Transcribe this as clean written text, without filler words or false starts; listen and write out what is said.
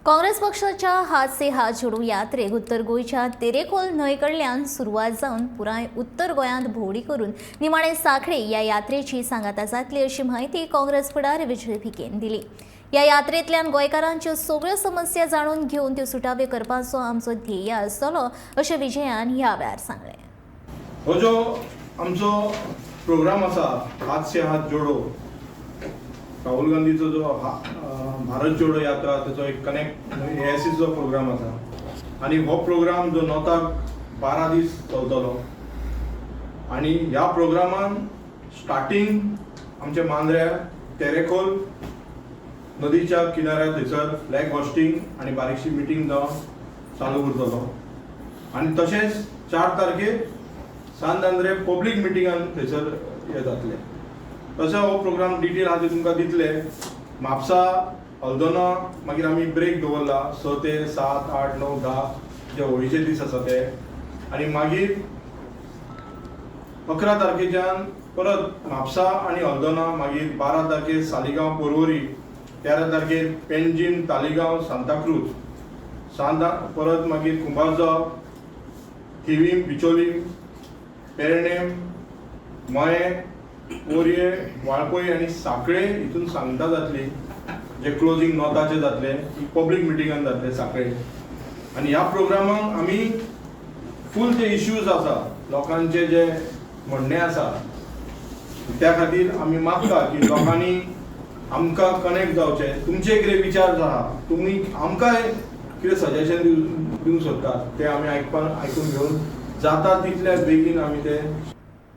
काँग्रेस पक्षाच्या हात से हात जोडू यात्रेक उत्तर गोंयच्या तेरेखोल न्हंय कडल्यान सुरवात जावन पुराय उत्तर गोंयांत भोंवडी करून निमाणे साखळे ह्या यात्रेची सांगाता जातली, अशी म्हायती काँग्रेस फुडारी विजय भिकेन दिली. ह्या यात्रेंतल्यान गोंयकारांच्यो सगळ्यो समस्या जाणून घेवन त्यो सुटाव्यो करपाचो आमचो ध्येय आसतलो, अशें विजयान ह्या वेळार सांगलें. हो जो आमचो प्रोग्राम आसा, हात से हात जोडो, राहुल गांधीचो जो भारत जोडो यात्रा, तेचो एक कनेक्ट एआयसीचो प्रोग्राम आसा आनी हो प्रोग्राम जो नोताक 12 दीस चलतलो. आनी ह्या प्रोग्रामान स्टार्टींग आमच्या मांद्र्या तेरेखोल नदीच्या किनाऱ्या थंयसर फ्लॅग होस्टिंग आनी बारीकशी मिटींग जावन चालू उरतलो आनी तशेंच 4 तारखेर सांत आंद्रे पब्लीक मिटिंगान थंयसर हे जातले. तसो हो प्रोग्राम डिटेल आहा ते तुमकां दितले. म्हापसा, हल्दोना, मागीर आमी ब्रेक दवरला 6 ते 7, 8, 9, 10, जे होळीचे दीस आसा ते. आनी मागीर 11 तारखेच्यान परत म्हापसा आनी हल्दोना, मागीर 12 तारखेर सालिगांव, porvorim, 13 तारखेर पेंजीम, तालिगांव, सांताक्रूज, सांता परत मागीर कुंभारजुवा, थिवीम, बिचोलीम, पेरणेम, मयें, पोरये, वाळपय आनी साखळे हितून सांगता जातली, जे क्लोजींग नोताचे जातले, पब्लीक मिटिंगान जातले साखळे. आनी ह्या प्रोग्रामाक आमी फूल जे इश्यूज आसा, लोकांचे जे म्हणणे आसा, त्या खातीर आमी मागता की लोकांनी आमकां कनेक्ट जावचें. तुमचे कितें विचार आहा, तुमी आमकां कितें सजेशन दिवंक सोदतात, ते आमी आयकून घेवन जाता तितल्या बेगीन आमी ते